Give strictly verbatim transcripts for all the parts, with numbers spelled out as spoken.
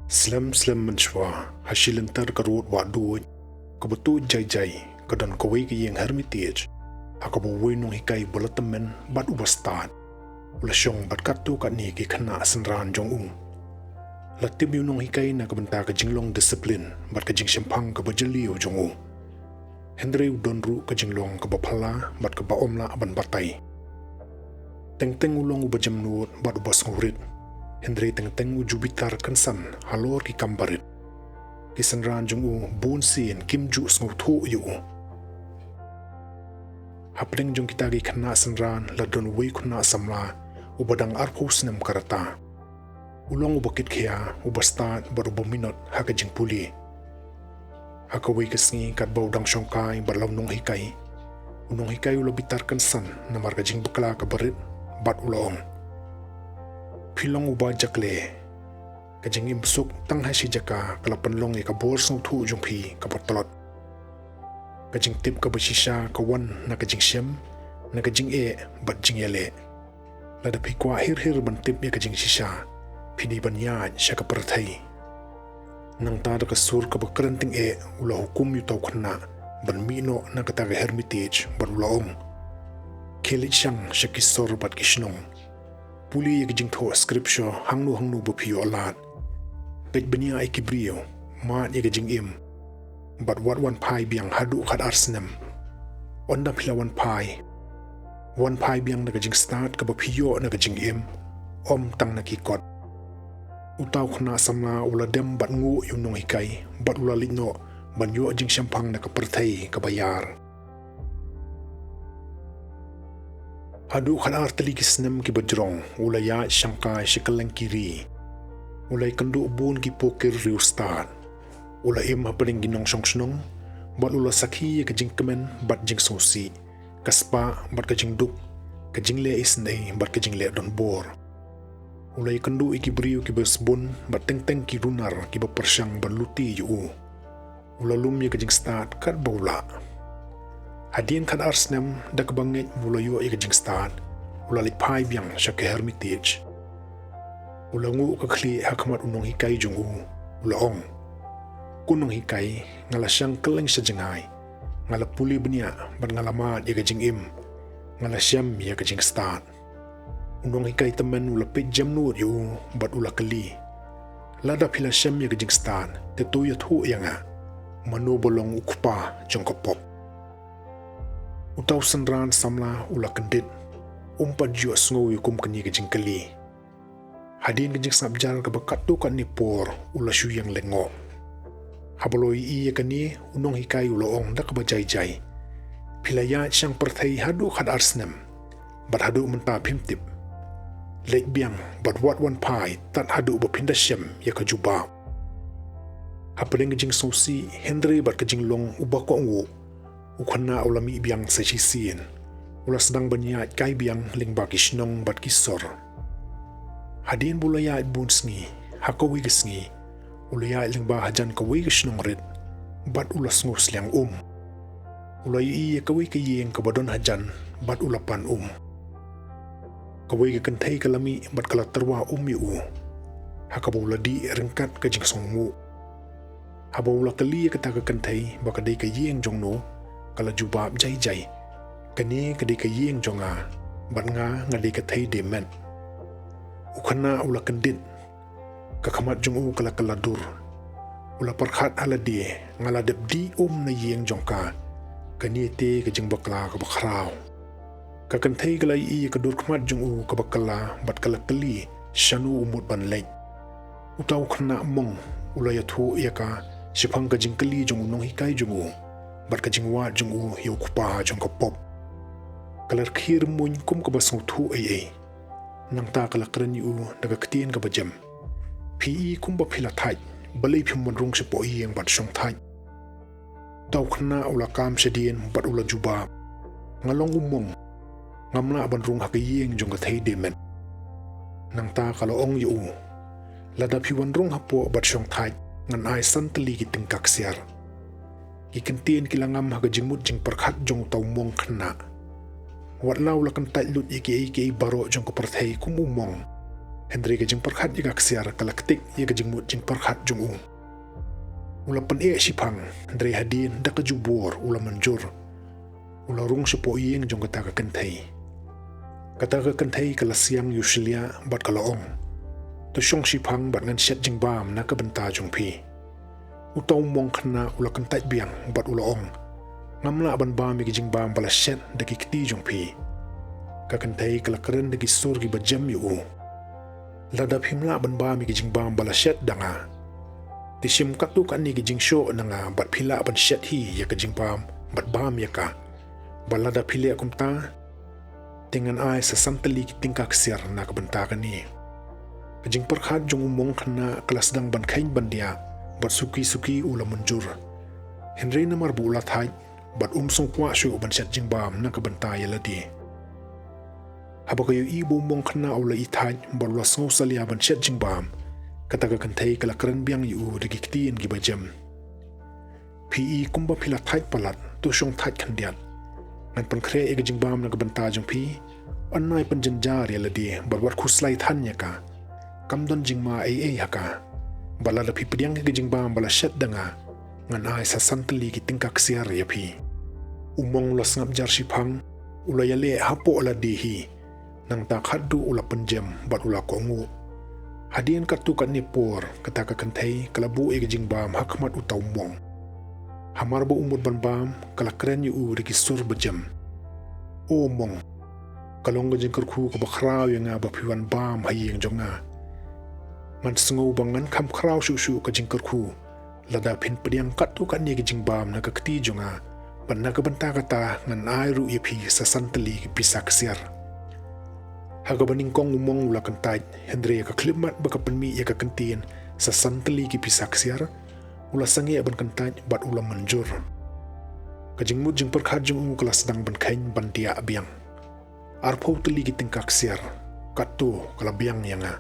Slem slem mynshuwa, ha shi lynter ka rud wah duid kaba tuid jai jai, ka don kawei ka ïing hermitage ha kaba uwei u nonghikai ba la tymmen bad uba stad u la shong bad katto katne ki khynnah synran jong u. La tip ïa u nonghikai na ka bynta ka jinglong disiplin bad ka jingshemphang kaba jylliew jong u. Hynrei u don ruh ka jinglong kaba phylla bad kaba ym lah ban batai. Teng teng u long uba jemnud bad uba sngewrit, hynrei teng teng u ju bitar kynsan halor ki kam barit. Ki synran jong u bun sien kim ju sngewthuh ïa u. Hapdeng jong kita ki khynnah synran la don uwei u khynnah samla uba dang arphew snem ka rta. U long uba kitkhia, uba stad bad uba minot ha ka jingpule. Ha kawei ka sngi katba u dang shongkai bad la u nonghikai, u nonghikai u la bitar kynsan namar ka jingbakla kaba rit bad u la ong, "Phi long uba jakle. Ka jingim suk tang ha shi jaka ka la pynlong ïa ka bor sngewthuh jong phi kaba tlot. Ka jingtip kaba shisha ka wan na ka jingshem, na ka jingeh bad jingïaleh. Lada phi kwah hir hir ban tip ïa ka jingshisha, phi dei ban ïaid sha ka pyrthei." Nangta da ka sur kaba kren tyngeh u la hukum ïa uta u khynnah ban mih noh na kata ka hermitage bad u la ong, "Khie leit shang sha ki sor bad ki shnong. Pule ïa ka jingthoh scripture hangno hangno ba phi ïoh lad. Peit bniah ïa ki briew, mad ïa ka jingim. Bad wat wan phai biang haduh khatar snem. Ynda phi la wan phai, wan phai biang da ka jingstad kaba phi ïoh na ka jingim, ym tang na ki kot." Uta u khynnah samla u la dem bad nguh ïa u nonghikai bad u la leit noh ban ïoh jingshemphang na ka pyrthei kaba ïar. Haduh khatar tylli ki snem kiba jrong u la ïaid shangkai sha kylleng ki ri. U la ïakynduh bun ki pokir riewstad. U la im hapdeng ki nongshong shnong bad u la sakhi ïa ka jingkmen bad jingsngewsih, ka spah bad ka jingduk, ka jingleh isynei bad ka jingleh donbor. U la ïakynduh ïa ki briew kiba sbun bad teng teng ki runar kiba pyrshang ban lute ïa u. U la lum ïa ka jingstad katba u lah. Hadien khatar snem da kaba ngeit ba u la ïoh ïa ka jingstad, u la leit phai biang sha ka hermitage. U la nguh ka khlieh ha khmat u nonghikai jong u. U la ong, "Ko nonghikai, nga la shang kylleng sha jngai. Nga la pule bniah bad nga la mad ïa ka jingim. Nga la shem ïa ka jingstad." U nonghikai tymmen u la peit jemnud ïa u bad u la kylli, "Lada phi la shem ïa ka jingstad, te to ïathuh ïa nga, mano ba long u kpa jong ka pop?" Uta u synran samla u la kyndit, um pat ju ïohsngew ïa kum kane ka jingkylli. Hadien ka jingsngap jar kaba katto katne por u la shu ïeng lyngngoh. Haba u la ïohi ïa kane, u nonghikai u la ong da kaba jai jai, "Phi la ïaid shang pyrthei haduh khatar snem bad haduh mynta phim tip. Leit biang bad wat wan phai tad haduh ba phin da shem ïa ka jubab." Hapdeng ka jingsngewsih hynrei bad ka jinglong uba kohnguh, u khynnah u la mih biang sa shisien. U la sdang ban ïaid kai biang lyngba ki shnong bad ki sor. Hadien ba u la ïaid bun sngi, ha kawei ka sngi u la ïaid lyngba hajan kawei ka shnong rit bad u la sngewsliang um. U la ïohi ïa kawei ka ïing kaba don hajan bad u la pan um. Kawei ka kynthei ka la mih bad ka la tyrwa um ïa u, ha kaba u la dih ryngkat ka jingsngewnguh. Haba u la kylli ïa kata ka kynthei ba ka dei ka ïing jong no, ka la jubab jai jai, "Kane ka dei ka ïing jong nga, bad nga nga dei ka thei de met." U khynnah u la kyndit, ka khmat jong u ka la kylla dur. U la pyrkhat ha lade, "Nga la dep dih um na ïing jong ka. Kane te ka jingbakla kaba khraw." Ka kynthei ka la ïohi ïa ka dur khmat jong u kaba kylla bad ka la kylli shano u mut ban leit. Uta u khynnah mong u la ïathuh ïa ka shaphang ka jingkylli jong u nonghikai jong u bad ka jingwad jong u ïa u kpa jong ka pop. Ka la rkhie rymmuiñ kum kaba sngewthuh ei ei. Nangta ka la kren ïa u da ka ktien kaba jem, "Phi i kumba phi la thait, balei phim wan rung shapoh ïing bad shong thait?" Uta u khynnah u la kam shadien bad u la jubab, "Nga long u mong, ngam lah ban rung ha ka ïing jong ka thei de met." Nangta ka la ong ïa u, "Lada phi wan rung hapoh bad shong thait, ngan ai san tylli ki tyngka ksiar." Ki kyntien ki la ngam ha ka jingmut jingpyrkhat jong uta u mong khynnah. Wat la u la kyntait lut ïa kiei kiei baroh jong ka pyrthei kum u mong, Hynrei ka jingpyrkhat ïa ka ksiar ka la ktik ïa ka jingmut jingpyrkhat jong u. U la pyneh shiphang, hynrei hadien da ka jubor u la mynjur. U la rung shapoh ïing jong kata ka kynthei. Kata ka kynthei ka la siang ïa u shliah bad ka la ong, "To shong shiphang bad ngan shet jingbam na ka bynta jong phi." Uta u mong khynnah u la kyntait biang bad u la ong, "Ngam lah ban bam ïa ki jingbam ba la shet da ki kti jong phi." Ka kynthei ka la kren da ki sur kiba jem ïa u, "Lada phim lah ban bam ïa ki jingbam ba la shet da nga, te shim katto katne ki jingshoh na nga bad phi lah ban shet hi ïa ka jingbam bad bam ïa ka. Bad lada phi leh kumta, te ngan ai sa san tylli ki tyngka ksiar na ka bynta kane." Ka jingpyrkhat jong u mong khynnah ka la sdang ban kheiñ ban diah, bad suki suki u la mynjur. Hynrei namar ba u la thait, bad um sngewkwah shuh ban shet jingbam na ka bynta ïa lade. Haba ka ïohi ba u mong khynnah u la ïeit thait bad u la sngew salia ban shet jingbam, kata ka kynthei ka la kren biang ïa u da ki ktien kiba jem. "Phi i kumba phi la thait palat, to shong thait khyndiat. Ngan pynkhreh ïa ka jingbam na ka bynta jong phi, yn nai pynjynjar ïa lade bad wat khuslai than ïa ka. Kam don jingma ei ei ha ka. Bad lada phi pdiang ïa ka jingbam ba la shet da nga, ngan ai sa san tylli ki tyngka ksiar ïa phi." U mong u la sngap jar shiphang, u la ïaleh hapoh lade hi. Nangta khadduh u la pynjem bad u la kohnguh. Hadien katto katne por, kata ka kynthei ka la buh ïa ka jingbam ha khmat uta u mong. Hamar ba u mut ban bam, ka la kren ïa u da ki sur ba jem, "O mong, ka long ka jingkyrkhu kaba khraw ïa nga ba phi wan bam ha ïing jong nga. Ngan sngew ba ngan kham khraw shuh shuh ka jingkyrkhu lada phin pdiang katto katne ki jingbam na ka kti jong nga, bad na ka bynta kata ngan ai ruh ïa phi sa san tylli ki pisa ksiar." Ha kaba nyngkong u mong u la kyntait, hynrei ka khyllipmat ba ka pynmih ïa ka kyntien sa san tylli ki pisa ksiar, u la sangeh ban kyntait bad u la mynjur. Ka jingmut jingpyrkhat jong u ka la sdang ban kheiñ ban diah biang. "Arphew tylli ki tyngka ksiar, katto ka la biang ïa nga."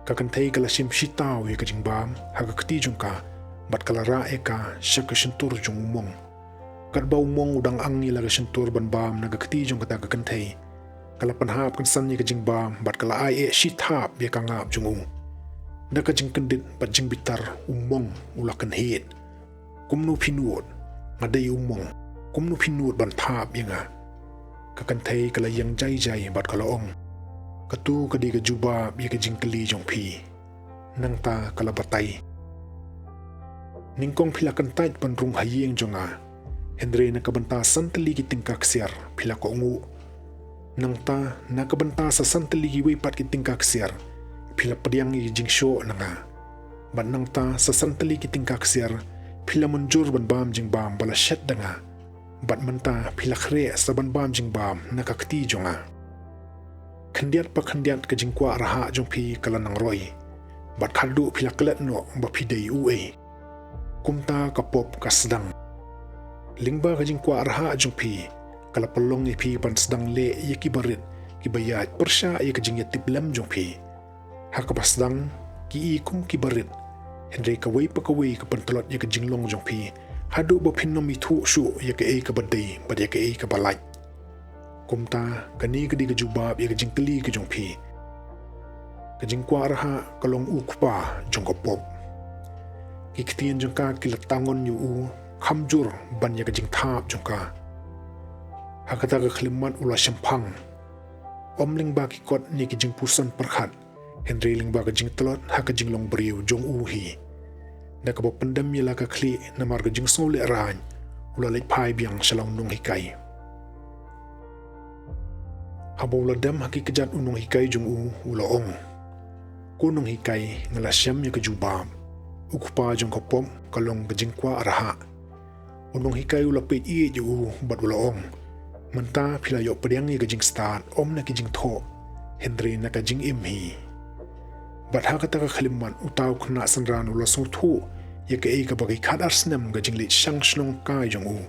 Ka kynthei ka la shim shitaw ïa ka jingbam ha ka kti jong ka, bad ka la rah ïa ka sha ka shyntur jong u mong. Katba u mong u dang ang ïa la ka shyntur ban bam na ka kti jong kata ka kynthei, ka la pynhap kynsan ïa ka jingbam bad ka la ai eh shi thap ïa ka ngap jong u. Da ka jingkyndit bad jingbitar u mong u la kynhied, "Kumno phi nud? Nga dei u mong. Kumno phi nud ban thap ïa nga?" Ka kynthei ka la ïeng jai jai bad ka la ong, "Kato ka dei ka jubab ïa ka jingkylli jong phi." Nangta ka la batai, "Nyngkong phi la kyntait ban rung ha ïing jong nga, hynrei na ka bynta san tylli ki tyngka ksiar phi la kohnguh. Nangta na ka bynta sa san tylli kiwei pat ki tyngka ksiar phi la pdiang ïa ki jingshoh na nga. Bad nangta sa san tylli ki tyngka ksiar phi la mynjur ban bam jingbam ba la shet da nga. Bad mynta phi la khreh sa ban bam jingbam na ka kti jong nga. Khyndiat pa khyndiat ka jingkwah rhah jong phi ka la nang roi. Bad khadduh phi la klet noh ba phi dei uei. Kumta ka pop ka sdang. Lyngba ka jingkwah rhah jong phi, ka la pynlong ïa phi ban sdang leh ïa ki barit kiba ïaid pyrshah ïa ka jingïatiplem jong phi. Ha kaba sdang, ki i kum ki barit, hynrei kawei pa kawei ka pyntlot ïa ka jinglong jong phi, haduh ba phin ym ithuh shuh ïa kaei kaba dei bad ïa kaei kaba lait. Kumta, kane ka dei ka jubab ïa ka jingkylli ka jong phi. Ka jingkwah rhah ka long u kpa jong ka pop. Ki ktien jong ka ki la tangon ïa u kham jur ban ïa ka jingthap jong ka." Ha kata ka khyllipmat u la shemphang. Ym lyngba ki kot ne ki jingpuson pyrkhat, hynrei lyngba ka jingtlot ha ka jinglong briew jong u hi. Da kaba pyndem ïa la ka khlieh namar ka jingsngewlehrain, u la leit phai biang sha la u nonghikai. Haba u la dem ha ki kjat u nonghikai jong u, u la ong, "Ko nonghikai, nga la shem ïa ka jubab. U kpa jong ka pop ka long ka jingkwah rhah." U nonghikai u la peit ïeit ïa u bad u la ong, "Mynta phi la ïoh pdiang ïa ka jingstad, ym na ki jingthoh, hynrei na ka jingim hi." Bad ha kata ka khyllipmat uta u khynnah synran u la sngewthuh ïa kaei kaba ki khatar snem ka jingleit shang shnong kai jong u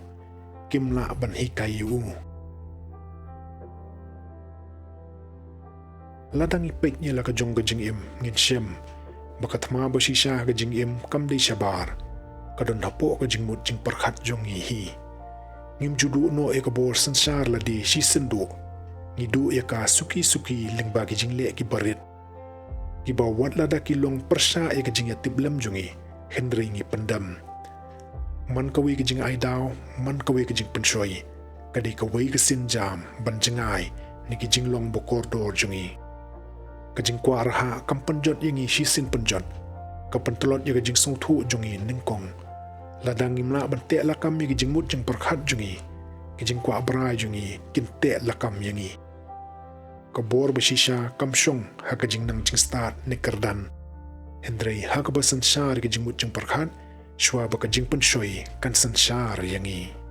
kim lah ban hikai ïa u. Lada ngi peit ïa la ka jong ka jingim, ngin shem ba ka thma ba shisha ha ka jingim kam dei shabar. Ka don hapoh ka jingmut jingpyrkhat jong ngi hi. Ngim ju duh noh ïa ka bor synshar lade shisien duh. Ngi duh ïa ka suki suki lyngba ki jingleh ki barit. kiba wat lada ki long pyrshah ïa ka jingïatiplem jong ngi, hynrei ngi pyndem. Man kawei ka jingai daw, man kawei ka jingpynshoi, ka dei kawei ka sienjam ban jngai na ki jinglong ba kordor jong ngi. Ka jingkwah rhah kam pynjot ïa ngi shisien pynjot, ka pyntlot ïa ka jingsngewthuh jong ngi nyngkong. Lada ngim lah ban teh lakam ïa ki jingmut jingpyrkhat jong ngi, ki jingkwah brai jong ngi kin teh lakam ïa ngi. Ka bor ba shisha kam shong ha ka jingnang jingstad ne kyrdan, hynrei ha kaba synshar ïa ka jingmut jingpyrkhat, shuwa ba ka jingpynshoi kan synshar ïa ngi.